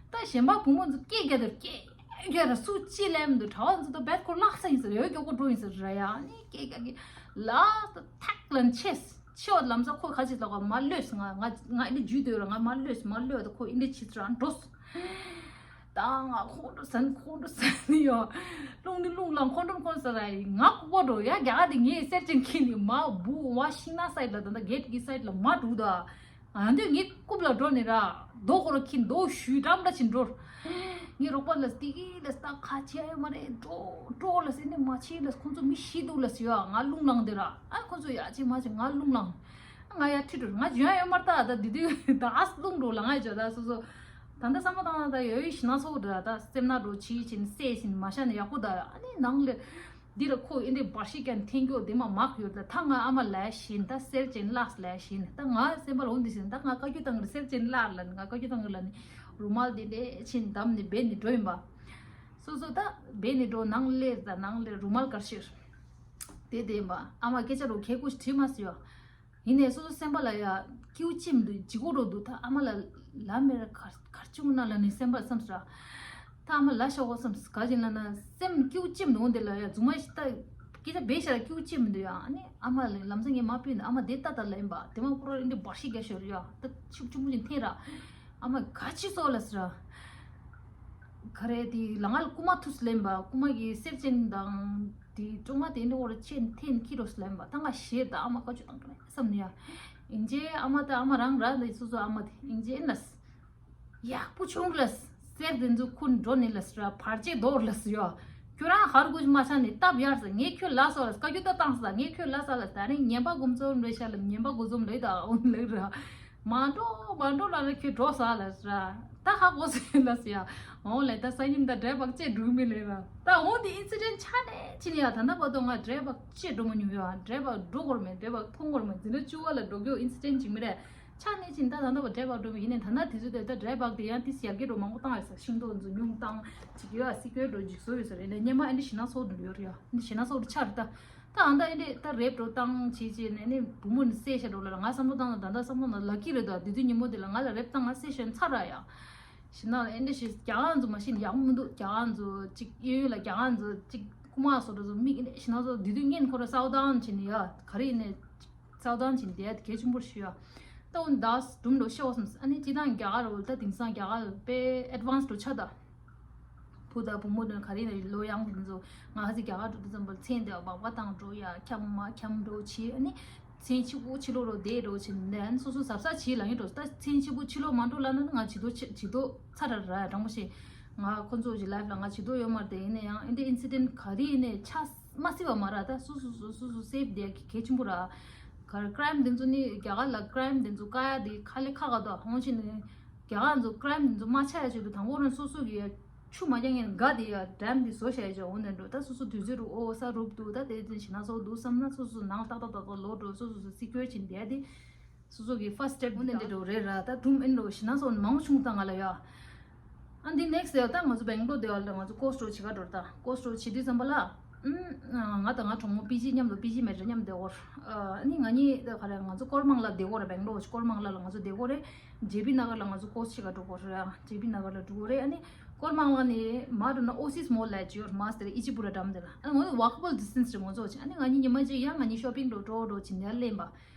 ད་གཞན་པ་བུ་མོ་ཚོ་སྐད་རྒྱག་དེར་སྐད་རྒྱག་ར། སུ་ཅི་ལབ་མི་འདུག་གྲྭ་པ་ཚོ་ད་བེད་ཁོ་བརླག་ས་ཡིན་ཟེར། ཡོད་མགྱོགས་པོ་འགྲོ་ཡིན་ཟེར་ར་ཡ། ཨ་ནི་སྐད་རྒྱག་གི་ལ་ད་ཐག་ལན་ཆེས་ཆེ་བ་ལམ་སང་ཁོ་ག་ཅིག་ལ་ག་མ་ལོས། ང་ང་ང་ཨེ་འདྲ་འཇུས་སྡོད་ར། ང་མ་ལོས་མ་ལོས། ད་ཁོ་ཨེ་འདྲ་ཕྱི་ཚུར་འགྲོ་སོང་། ད་ང་ཁོང་ཁྲོ་ཟ་ནི་ཁོང་ཁྲོ་ཟ་ནི་ཡོད། རླུང་ནི་རླུང་ལངས། ཁོང་ཁྲོ་ཁོང་ཟ་ར་ཡིན། ང་ལྐུགས་པ་འགྲོ་ཡ། རྒྱ་གར་དེ་ངས་གསེར་ཅན་ཁྱེར་ནི་མ་བུ་བ་ཤིང་ནགས་སའིཌ་ལ། ད་ལྟ་གེ་ཊི་གི་སའིཌ་ལ་མ་འགྲོ་ད། ང་འདོད་ངས་རྐུབ་ལ་འགྲོ་ནི་ར། རྡོ་ཁོ་ར་ཁྱེར་རྡོ་གཞུས་འགྲམ་འདྲ་ཕྱིན་འགྲོ། ངའི་རོགས་པ་ལ་སྟི་གི་ལ་ད་ཁ་ཆེ་ཡ་མ་རེད། འགྲོ་འགྲོ་ལ་ཟེར་ནི་མ་ཆེ་ལ། ཁོང་ཚོ་མི་ཤི་འདུག་ལ་ཟེར་ཡ། ང་རླུང་ལངས་དེ་ར། ཨ་ཁོང་ཚོ་ཡ་ཆེ་མ་ཆེ་ང་རླུང་ལངས། ང་ཡར་ཁྲིད་འགྲོ། ང་འཇོན་ཡ་ཡོད་མ་རེད། ད་ད་འདི་དུས་ད་ཨ་རླུང་འགྲོ་ལ་ང་ཡ་འཇོན། ད་སོ་སོ་ད་ལྟ་བསམ་བློ་བཏང་ན་ད་ཡོད་ཡོད་ཞེ་ན་སོ་འདྲ། ད་སེམས་ནག་འགྲོ་བྱེད་བྱེད་ནས་བསད་བྱེད་ནས་མ་བཞག་ན་ཡག་པོ། ད་ཨ་ནི་ནང་ལ་འདི་ལ་ཁོ་ཨེ་འདྲའི་འབའ་ཞིག་ཀྱང་འཐེན་རྒྱུ་དེ་མ་མག་ཡོད། ད་ད་ང་ཨ་མ་ལ་བཞིན་ད་གསེར་ཅན་བརླགས་ལ་བཞིན། ད་ང་སེམས་པ་ལ་འོ་འདི་ཟིན། ད་ང་བཀའ་བཀྱོན་བཏང་གི་རེད། གསེར་ཅན་བརླགས་ལ་ང་བཀའ་བཀྱོན་བཏང་གི་ལ་ནི་རུ་མལ་དེ་འདྲ་ཕྱིན་བསྡམས་ནས་སྦས་ནས་འགྲོ་ཡིན་པ། སོ་སོ་ད་སྦས་ནས་འགྲོ། ནང་སླེབས་ད་ནང་སླེབས་རུ་མལ་གར་ཤེར་དེ་དེ་ཡིན་པ། ཨ་མ་སྐད་ཆ་རུ་ཁེ་ཀུ་ཞིག་བྲིས་མ་སོང་ཡ། ཡིན་ནའི་སོ་སོ་སེམས་པ་ལ་ཡ་སྐྱིད་པོ་ཅིག་མི་འདུག་ལྗིད་ཁོག་འགྲོ་འདུག་ད་ཨ་མ་ལ་ལབ་མེད་ར། གར་གར་བྱུང་ན་ལ་ནི་སེམས་པ་བསམ་སོང་ར། ད་ཨ་མ་ལ་ཤོག་གོ་བསམ། ག་ཅིག་ལ་ན་སེམས་སྐྱིད་པོ་ཅིག་མི་འདུག་འོ་འདི་ལ་ཡ་རྫུན་མ་ཞིག་ད་སྐད་ཆ་བེད་ཤ་ར་སྐྱིད་པོ་ཅིག་མི་འདུག་ཡ། ཨ་ནི་ཨ་མ་ལ་ལམ་སང་ངས་མ་ཕུད་ན་ཨ་མ་དེ་ལྟ་ལྟ་ལ་ཡིན་པ། དེ་མ་ཁོ་ར་འདི་འབའ་ཞིག་རྒྱ་ཤོར་ཡ། ད་ཤུགས་ཆུང་མོ་ཅིག་འཐེན་ར། ཨ་མ་ག་ཅི་སོ་ལ་ཟེར་ར། ག་རེ་དེ་ལ་ང་ལ་རྐུ་མ་ཐུག་ལེན་པ། རྐུ་མ་གི་གསེར་ཅན་དང་དེ་སྲུང་མ་དེ་འདྲ་བོ་ར་ཆེན་འཐེན་ཁྱི་རོ་ལེན་པ། ད་ང་ཞེད་ད་ཨ་མ་བཀའ་བཀྱོན་བཏང་གི་མེད་བསམ་ནས་ཡ། ཨིན་ཇེ་ཨ་མ་ད་ཨ་མ་རང་ར་ད་སོ་སོ་ཨ་མ་དེ་ཨིན་ཇེ་ཨིན་ལ། ཡག་པོ་བྱུང་ལ། གསེར་དེ་ཚོ་ཁུར་འགྲོ་ནི་ལ་ཟེར་ར། བར་ཆད་དོར་ལ་ཟེར་ཡ། ཁྱོད་རང་ཧར་གུ་མ་ཆ་ནས་སྟབས་ཡར་ཟེར། ངས་ཁྱོད་ལ་སོ་ལ་བཀའ་བཀྱོན་ད་བཏང་ཟེར། ངས་ཁྱོད་ལ་ས་ལ་ཟེར། ད་རིང་ངན་པ་དགུ་འཛོམས་རེད་ཤག་ལ། ངན་པ་དགུ་འཛོམས་ལ་ད་འོང་ལ་ར། མ་འགྲོ་མ་འགྲོ་ལ་ལ་ཁྱོད་འགྲོ་ས་ལ་ཟེར། ད་ཧ་གོ་སོང་ལ་ཟེར་ཡ། འོང་ལ་ད་སང་ཉིན་ད་འདྲེ་བག་ཅེས་འགྲོ་མི་ལེ་ར། ད་འོང་དེ་ཨིན་སི་ཌེན་ཆ་ནས་ཕྱིན་ཡ། ད་ལྟ་བར་དུ་ང་འདྲེ་བག་ཅེས་འགྲོ་མ་མྱོང་ཡ། འདྲེ་བག་འགྲོ་དགོས་ར་མེད། འདྲེ་བག་མཐོང་དགོས་ར་མེད། འཛིན་གྲྭ་བཅུ་པ་ལ་འགྲོ་རྒྱུ་ཨིན་སི་ཌེན་ཅིག་མི་རེད། ཆ་ནས་ཕྱིན་ད་ད་ལྟ་བར་འདྲེ་བག་འགྲོ་མི་ཡིན་ནས། ད་ལྟ་དུས་ཚོད་དེ་ད་འདྲེ་བག་དེ་ཡང་ཏིས་ཡར་རྒྱས་འགྲོ་མང་པོ་བཏང་ཡ་ཟེར། ཤིང་ཏོག་འཛུ་ཉུང་བཏང་ཅིག་ཡོད་ཨ། སི་ཀོར་འགྲོ་འཇིགས་སོ་ཡོད་ཟེར། ཡིན་ནས་སྙེ་མ་ཨེ་འདྲ་ཞེ་ན་སོ་འགྲོ་ཡོད་ར་ཡ། ཨེ་འདྲ་ཞེ་ན་སོ་འགྲོ་ཆ་ར་ད། ད་ཨ་ད་ཨེ་འདྲ་ད་རེབ་འགྲོ་བཏང་བྱེད་བྱེད་ནས་ནི་བུ་མོ་ནི་བསད་ཤ་འགྲོ་ལ་ར། ང་བསམ་བློ་བཏང་ན་ད་ལྟ་བསམ་བློ་ན་ལ་ཀི་རེད་ད། དེ་དུས་ཉིན་མོ་དེ་ལ་ང་ལ་རེབ་བཏང་ང་བསད་ཤ་ཚར་ར་ཡ། ཞེ་ན་ཨེ་འདྲ་ཞིག་རྒྱ་གར་ཚོ་མ་གཞི་ནས་ཡག་པོ་མི་འདུག་རྒྱ་གར་ཚོ་ཅིག་གཡས་གཡོན་ལ་རྒྱ་གར་ཚོ་ཅིག་རྐུ་མ་བཟོ་འདྲ་ཚོ་མིག་ཨེ་འདྲ་ཞེ་ན་ཚོ་དེ་དུས་ངན་ཁོ་ར་སའུ་ཌའོན་བྱེད་ནས་ཡ། ག་རེ་ཡིན་ནས་སའུ་ཌའོན་བྱེད་ནས་བསྡད་ཡ་དེ་གལ་ཆེན་པོ་ཞུ་ཡ། ད་འོ་ད་སྒྲུང་འགྲོ་ཤེས་བ་སོང་། ཨ་ནི་སྤྱི་བཏང་རྒྱ་གར་འོ་ད་དེང་སང་རྒྱ་གར་དཔེ་ཨེཌ་ཝན་སི་འགྲོ་ཆགས་ད། བུ་དང་བུ་མོ་དང་ག་རེ་ཡིན་ན་ལོ་ཡང་དེ་ཚོ་ང་ཧ་ཟི་རྒྱ་གར་འགྲོ་དུས་ཙམ་པ་མཚན་དེ་སྦག་སྦག་བཏང་འགྲོ་ཡ། འཁྱམ་མ་འཁྱམ་འགྲོ་བྱེད། ཨ་ནི་མཚན་ཕྱི་པོ་ཕྱི་ལོགས་རོ་བསྡད་འགྲོ་བྱེད་ནས་སོ་སོ་གཟབ་གཟབ་བྱེད་ལ་ཡིན་འགྲོ། ད་མཚན་ཕྱི་པོ་ཕྱི་ལོགས་མ་འགྲོ་ལ་ན་ང་བྱི་དོ་བྱི་དོ་ཚར་ར་ར་དྲང་པོ་བཤད། ང་ཁོ་ཚོ་གི་ལའིཕ་ལ་ང་བྱི་དོ་ཡོད་མ་རེད། དེ་ཡིན་ན་ཡང་ཨེ་འདྲ་ཨིན་སི་ཌེན་ག་རེ་ཡིན་ནས་ཆགས་མ་སྲིད་པ་མ་རེད། ད་སོ་སོ་སོ་སོ་སོ་སེབ་བསྡད་གལ་ཆེན་པོ་ར། ག་རེ་ཀི་རའིམ་དེ་ཚོ་ནི་རྒྱ་གར་ལ་ཀི་རའིམ་དེ་ཚོ་བཀག་ཡ་དེ་ཁ་ལས་ཁག་ག་དོ་ཧོང་ཆེ་ནི། རྒྱ་གར་ཚོ་ཀི་རའིམ་དེ་ཚོ་མ་ཆགས་ཡ་ཆེད་དུ་དང་པོ་རང་སོ་སོ་གི་ཆུ་མ་རྒྱག་མཁན་འགའ་དེ་ཡ་ཌེམ་དེ་བཟོ་བྱ་ཡ་ཆེད་འོང་ནས་འགྲོ། ད་སོ་སོ་དུས་ཚོད་རུ་ཨོ་ས་རུབ་འདུག་ད་དེ་དེ་ཞེ་ན་སོ་འདུག་བསམ་ན་སོ་སོ་ནང་ཏག་ཏག་ཏག་ཏག་ལོག་འགྲོ། སོ་སོ་སོ་སི་ཀུར་བྱེད་བསྡད་དེ། སོ་སོ་གི་ཕར་སི་ཊེབ་འོ་ནས་འདི་འགྲོ་རེད་ར། ད་སྒྲུང་ཨེ་འགྲོ་ཞེ་ན་སོ་མང་བྱུང་ད་ང་ལ་ཡ། ཨ་འདི་ནེག་སི་ཡ་ད་ང་ཚོ་བེང་ལོར་བསྡད་པ་ལ་ང་ཚོ་ཀོར་སི་འགྲོ་བྱེད་ག་འགྲོ་ར། ད་ཀོར་སི་འགྲོ་བྱེད་དུས་ཙམ་པ་ལ། ཨུམ། ང་དང་ང་གྲོགས་མོ་པི་ཇི་མཉམ་དུ་པི་ཇི་མེད་ར་མཉམ་བསྡད་ཡོད་ར། ཨ་ནི་ང་གཉིས་ད་ག་རེ་ང་ཚོ་ཀོར་མང་ལ་བསྡད་ཡོད་ར། བེང་ལོར་ཀོར་མང་ལ་ལ་ང་ཚོ་བསྡད་ཡོད་རེད། ཇེ་པི་ན་གར་ལ་ང་ཚོ་ཀོར་སི་བྱེད་ག་འགྲོ་གི་རེད། ཇེ་པི་ན་གར་ལ་འགྲོ་གི་རེད། ཨ་ནི་ཀོར་མང་ལ་ནི་མ་འགྲོ་ན་ཨོ་སིས་མོལ་ལ་ཅིག་ཡོད་ར། མ་སི་དེ་ར་ཨི་ཇི་པུ་ར་འགྲམ་དེ་ལ། ཨ་ནི་ང་ཚོ་ཝོག་ཨེ་བལ་ཌི་སི་ཊེན་སི་རེད་ང་ཚོ་བྱེད། ཨ་ནི་ང་གཉིས་ཉི་མ་གཅིག་ཡང་ང་གཉིས་ཤོ་པིང་འགྲོ་འགྲོ་འགྲོ་བྱེད་ནས་ལེན་པ།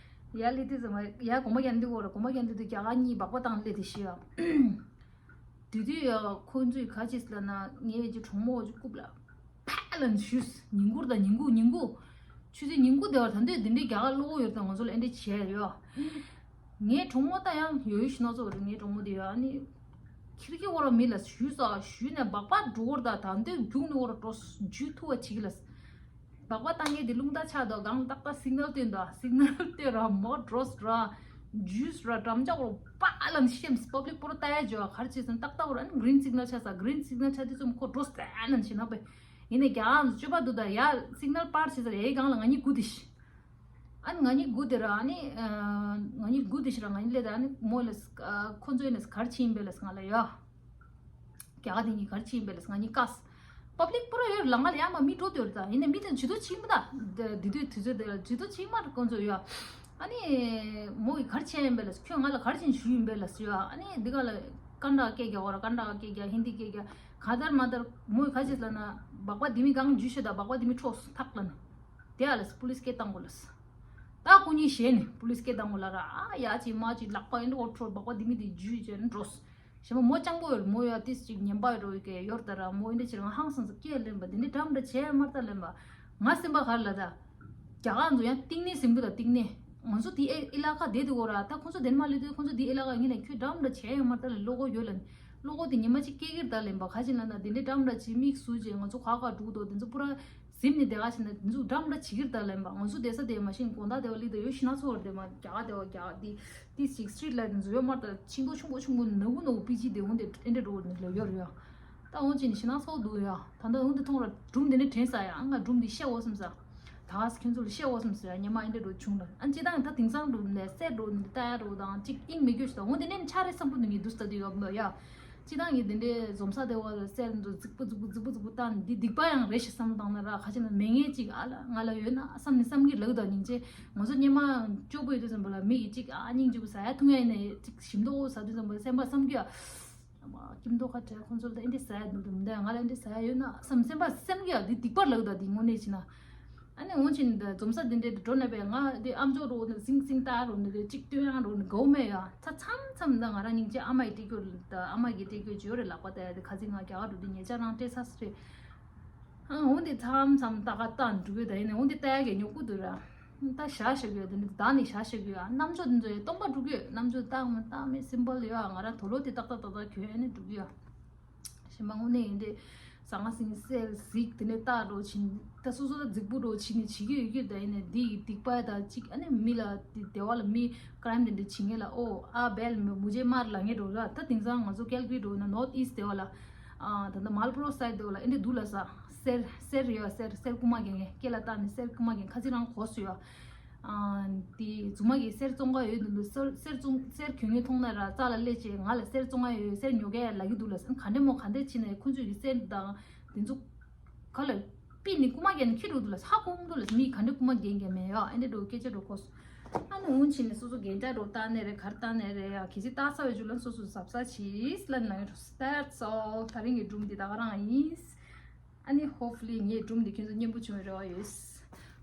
ཡ་ལི་དེ་ཟེར་མ་ཡ་གོམ་པ་ཡན་དུ་གོ་ར་གོམ་པ་ཡན་དུ་དུ་རྒྱ་གར་གཉིས་སྦག་པ་བཏང་ལེ་དེ་ཤི་ཡ། དེ་དུས་ཡ་ཁོ་ཚོས་ག་ཅིས་ལ་ན་ངའི་ཅི་གྲོགས་མོ་ཅི་རྐུབ་ལ་ཕ་ལ་ན་ཞུས། ཉིན་གུར་དང་ཉིན་གུ་ཉིན་གུ་ཆུ་ཚོད་ཉིན་གུ་དེ་བར་ད་འདོད་དེ་འདྲའི་རྒྱ་གར་བློ་ཁོག་ཡོད་དང་ང་ཚོ་ལ་ཨེ་འདྲ་བྱས་ཡོད། ངའི་གྲོགས་མོ་ད་ཡང་ཡོད་ཡོད་ཤི་ན་ཚོ་རེད། ངའི་གྲོགས་མོ་དེ་ཡོད་ཨ་ནི། ཁྱེར་ཁྱེར་བོ་ར་མི་ལ་ཞུས་ས་ཞུས་ནས་སྦག་པ་འགྲོ་བར་ད་ད་འདོད་རྒྱུག་ནས་བོ་ར་འགྲོ་འཇུས་ཐུ་བ་ཆི་གི་ལ། སྦག་པ་བཏང་མཁན་དེ་རླུང་རྟ་ཆགས་འདུག་སྒང་ལ་ཏག་ཏག་སིག་ནལ་སྟོན་འདུག་སིག་ནལ་སྟོན་ར་མོ་འགྲོ་ར་འཇུས་ར་འགྲམ་ལྕག་ར་པ་ལམ་ཤེམས་པབ་ལིག་པོ་ར་ལྟ་ཡ་འཇོ་གར་ཆེ་སོང་ཏག་ཏག་ར་ཨ་ནི་གྷི་རིན་སིག་ནལ་ཆགས་ས་གྷི་རིན་སིག་ནལ་ཆགས་དུས་ཙམ་ཁོ་འགྲོ་ས་ལམ་ཤེ་ན་པས། ཡིན་ནས་རྒྱ་ཨང་སྤྱོད་པ་འདུག་ད་ཡ་སིག་ནལ་པར་བྱེད་ས་ཡའི་སྒང་ལ་ང་གཉིས་སྒུག་དེ་ཤི། ཨ་ནི་ང་གཉིས་སྒུག་དེ་ར་ཨ་ནི་ང་གཉིས་སྒུག་དེ་ཤི་ར་ང་གཉིས་ལས་ད་ཨ་ནི་མོ་ལས་ཁོ་ཚོ་ཡིན་ནས་གར་ཕྱིན་པས་ལས་ང་ལ་ཡ། རྒྱ་གར་དེ་གཉིས་གར་ཕྱིན་པས་ལས་ང་གཉིས་བཀག་པབ་ལིག་པུ་ར་ཡོད་ལ་ང་ལ་ཡ་མ་མི་འགྲོ་དེ་ར་ད་ཡིན་ནས་མི་དེ་ཇུས་གཏོགས་ཕྱིན་པ་ད་དེ་དུས་དུས་ཚོད་དེ་ལ་ཇུས་གཏོགས་ཕྱིན་མ་ར་ཁོ་ཚོ་ཡ། ཨ་ནི་མོ་ཡི་གར་ཕྱིན་ཡིན་པས་ལས་ཁྱོད་ང་ལ་གར་ཕྱིན་ཞུ་ཡིན་པས་ལས་ཡ། ཨ་ནི་འདི་ག་ལ་ཀན་ཌ་སྐད་རྒྱག་བ་ར་ཀན་ཌ་སྐད་རྒྱག་ཧིན་དི་སྐད་རྒྱག་ག་དར་མ་དར་མོ་ཡི་ག་ཅིག་ལ་ན་སྦག་པ་དེ་མི་གང་ཇུས་ཤོད་ད་སྦག་པ་དེ་མི་འཕྲོག་ཐག་ལ་ན། དེ་ཨ་ལས་པུ་ལིས་སྐད་བཏང་གོ་ལས། ད་ཁོ་གཉིས་ཞེད་ནས་པུ་ལིས་སྐད་བཏང་གོ་ལ་ར་ཨ་ཡ་ཅིག་མ་ཅིག་ལག་པ་ཨེ་འདྲ་འོ་འཕྲོ་སྦག་པ་དེ་མི་དེ་ཇུས་བྱས་ནས་འགྲོ། ཞེ་མ་མོ་སྤྱང་པོ་ཡོད་མོ་ཡ་ཏིས་ཅིག་ཉན་པ་ཡོད་རོ་ཡི་གེ་ཡོར་ད་ར་མོ་ཨེ་འདྲ་ཅིག་ང་ཧང་སང་ས་སྐད་ལེན་པ་དེ་འདྲ་འགྲམ་འདྲ་བྱས་མར་ད་ལེན་པ། ང་སེམས་པ་གར་ལ་ད། རྒྱ་གར་ཚོ་ཡང་གཏིང་ནས་སེམས་པ་ད་གཏིང་ནས། ང་ཚོ་དེ་ཨེ་ཨི་ལ་ཀ་དེ་དུ་གོ་ར་ད་ཁོང་ཚོ་དེ་ནས་མ་ལུས་དུས་ཁོང་ཚོ་དེ་ཨི་ལ་ཀ་ཡིན་ན་ཁྱོད་འགྲམ་འདྲ་བྱས་ཡོད་མར་ད་ལེན་བློ་ཁོག་ཡོད་ལ་ནི། བློ་ཁོག་དེ་ཉི་མ་གཅིག་སྐད་ཀིར་ད་ལེན་པ་ག་ཅིག་ལ་ན་དེ་འདྲ་འགྲམ་འདྲ་བྱས་མིག་ཟུར་བྱས་ང་ཚོ་ག་ག་འགྲུག་དོ་དེ་ཚོ་པུ་ར། གཟིམ་ནས་བསྡད་ག་ཕྱིན་ན་དེ་ཚོ་འགྲམ་འདྲ་བྱེད་ཀྱི་རེད་ད་ལབ་པ། ང་ཚོ་བསྡད་ས་དེ་མ་གཞི་དགོང་དག་དེ་བ་ལི་དེ་ཡོད་ཤི་ན་ཚོ་བར་དེ་མ་རྒྱ་ག་དེ་བ་རྒྱ་ག་དེ་དེ་ཅིག་སི་ཊི་རི་ཊི་ལའི་ཊི་དེ་ཚོ་ཡོད་མ་རེད་ད། ཤིང་ཏོག་ཆུང་པོ་ཆུང་པོ་ནག་པོ་ནག་པོ་པི་ཅི་དེ་འོང་དེ་ཨེ་འདྲ་འགྲོ་ནི་ལ་ཡོད་རེད་ཡ། ད་འོང་ཅི་ནི་ཤི་ན་ཚོ་འདུག་ཡ། ད་ད་འོང་དེ་མཐོང་ར་སྒྲུང་དེ་ནི་དྲན་ས་ཡ། ང་སྒྲུང་དེ་བཤད་འོ་བསམ་ས། ད་ཁྱོད་ཚོ་ལ་བཤད་འོ་བསམ་ས་ཡ། ཉི་མ་ཨེ་འདྲ་འགྲོ་བྱུང་ལ་ཨ་ཅི་དང་ད་དེང་སང་འགྲོ་ནས་སད་འགྲོ་ནི་ལྟ་ཡ་འགྲོ་དང་ཅིག་དབྱིངས་མི་སྐྱོ་ཤི་ད་འོང་དེ་ནི་ཆ་རེ་བསམ་བློ་ནི་ངས་འདུག་ས་དེ་ཡོད་མ་ཡ། སྤྱི་བཏང་གི་འདི་འདྲའི་འཛོམས་ས་དེ་བ་ལ་གསེར་འདི་རྫིག་པོ་རྫིག་པོ་རྫིག་པོ་བཏང་འདི་སྡིག་པ་ཡང་རེད་ཞེས་བསམ་བཏང་ན་ར་ཁ་ཅིག་ན་མེད་ངེས་ཅིག་ཨ་ལ་ང་ལ་ཡོད་ན་བསམ་ནི་བསམ་གི་ལག་དང་སྙིང་རྗེ། ང་ཚོ་སྙེ་མ་སྐྱོ་པོ་ཡོད་དུས་ཙམ་པ་ལ་མི་ཡི་ཅིག་ཨ་སྙིང་རྗེ་པོ་ཟ་ཡ་འཐུང་ཡ་ཡིན་ནའི་ཅིག་ཞིམ་མདོག་ཟ་དུས་ཙམ་པ་སེམས་པ་བསམ་གི་ཨ། ཨ་མ་སྐྱིད་མདོག་ཁ་བྲལ་ཁོང་ཚོ་ལ་ཨེ་འདྲ་ཟ་ཡ་འདུག་འདུག་མི་འདུག་ང་ལ་ཨེ་འདྲ་ཟ་ཡ་ཡོད་ན་བསམ་སེམས་པ་སེམས་གི་ཨ་འདི་སྡིག་པ་ལག་དང་འདི་དངོས་གནས་བྱས་ན། ཨ་ནི་འོང་ཕྱིན་འདི་འཛོམས་ས་འདི་འདྲའི་འགྲོ་ན་པས་ང་འདི་ཨམ་ཅོག་རོ་ནི་སིང་སིང་ཏ་རོ་ནི་རེ་གཅིག་སྟོན་ཡང་རོ་ནི་གོ་མེད་ཡ། ཚ་མཚམས་མཚམས་ད་ང་རང་སྙིང་རྗེ་ཨ་མ་ཡི་སྤྲད་རྒྱུ་ད་ཨ་མ་གི་སྤྲད་རྒྱུ་ཇོ་རེ་ལག་པ་ད་ཡ་དེ་ཁ་ཚིག་ང་རྒྱ་གར་འགྲོ་དུས་ཉེ་ཆར་རང་སྤྲད་ས་སི་རེད། ཨ་འོང་དེ་མཚམས་མཚམས་ད་ག་ཏང་འགྲོ་གི་ད་ཡིན་ནི་འོང་དེ་ད་ཡ་གི་ཉོ་གུ་དུ་ར། ད་ཞག་ཞག་གི་ཡ་དེ་ནི་ད་ནི་ཞག་ཞག་གི་ཡ་རྣམ་ཅོག་དེ་ཚོ་ཡ་སྟོང་པ་འགྲོ་གི་ཡ་རྣམ་ཅོག་ཏག་མ་ཏག་མེད་སིམ་པལ་ཡ་ང་རང་དོ་ལོ་དེ་ཏག་ཏག་ཏག་ཏག་གྱོན་ཡ་ནི་འགྲོ་གི་ཡ། ཞེ་མ་དངོས་གནས་ཡིན་ཏེ། ཟང་ངེ་ཟིང་གསལ་གཟིགས་དེ་ནས་ལྟ་འགྲོ་ཕྱིན། ད་སོ་སོ་ད་རྫིག་པོ་འགྲོ་ཕྱིན་ནས་བྱེད་ཀྱི་ཡོད་ཀྱི་ད་ཡིན་ནས་འདི་ཡི་སྡིག་པ་ད་ཅིག་ཨ་ནི་མི་ལ་དེ་སྡེ་བ་ལ་མི་ཀ་རའིམ་དེ་འདྲ་བྱེད་མཁན་ལ་ཨོ་ཨ་བེལ་མུ་ཇེ་མར་ལ་ངེ་འགྲོ་ལ་ད་དེང་སང་ང་ཚོ་ཀལ་གི་རི་འགྲོ་ན་ནོར་ཐི་ཨིསྟ་སྡེ་བ་ལ་ཨ་ད་ད་མལ་པོ་རོ་སའིཌ་སྡེ་བ་ལ་ཨེ་འདྲ་འདུག་ལ་ས་གསེར་གསེར་ཡོད་གསེར་གསེར་རྐུ་མ་རྒྱག་མཁན་སྐེ་ལ་བཏགས་ནས་གསེར་རྐུ་མ་རྒྱག་མཁན་ཁ་ཚིག་རང་གོ་སུ་ཡོད། ཨ་དེ་རྫུན་མ་གི་གསེར་བཙོང་ག་ཡོད་འདུག་འདུག་གསེར་གསེར་བཙོང་གསེར་གྱོན་མཁན་མཐོང་ན་ར་རྩ་ལ་སླེབས་བྱས་ང་ལ་གསེར་བཙོང་ག་ཡོད་གསེར་ཉོ་ག་ཡ་ལབ་ཀྱི་འདུག་ལ་ས་ག་འདྲ་མོ་ག་འདྲ་ཕྱིན་ནས་ཁོང་ཚོས་ཀྱི་གསེར་དང་དེ་ཚོ་ག་ལ་པི་ནི་རྐུ་མ་རྒྱག་ནས་ཁྱེར་འགྲོ་འདུག་ལ་ས་ཧ་གོ་མི་འདུག་ལ་ས་མི་ག་འདྲ་རྐུ་མ་རྒྱག་མཁན་མེད་ཡ་ཨེ་འདྲ་འགྲོ་སྐད་ཆ་འགྲོ་གོ་སོང་། ཨ་ནི་འོང་ཕྱིན་ནས་སོ་སོ་རྒྱན་ཆ་འགྲོ་བཏང་ནས་རེད་ག་རེ་བཏང་ནས་རེད་ཡ་གལ་སྲིད་བཏགས་ཚར་བའི་རྒྱུ་ལ་སོ་སོ་གཟབ་གཟབ་བྱིས་ལ་ནང་ཡོད་འགྲོ། That's all. ད་རིང་གི་སྒྲུང་འདི་ད་ག་རང་ཡིན། ཨ་ནི་hopefully ངའི་སྒྲུང་འདི་ཁྱོད་ཚོ་སྙན་པོ་བྱུང་བའི་རེ་བ་ཡོད།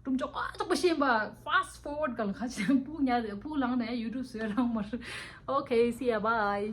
སྒྲུང་ཅོག་ཨ་ཅོག་པ་ཤེས་པ་fast forward ག་ལ་ཁ་ཆེ་སྤུ་ཉར་སྤུ་ལངས་ནས་YouTube བཟོས་རང་མ་རེད། Okay, see ya, bye.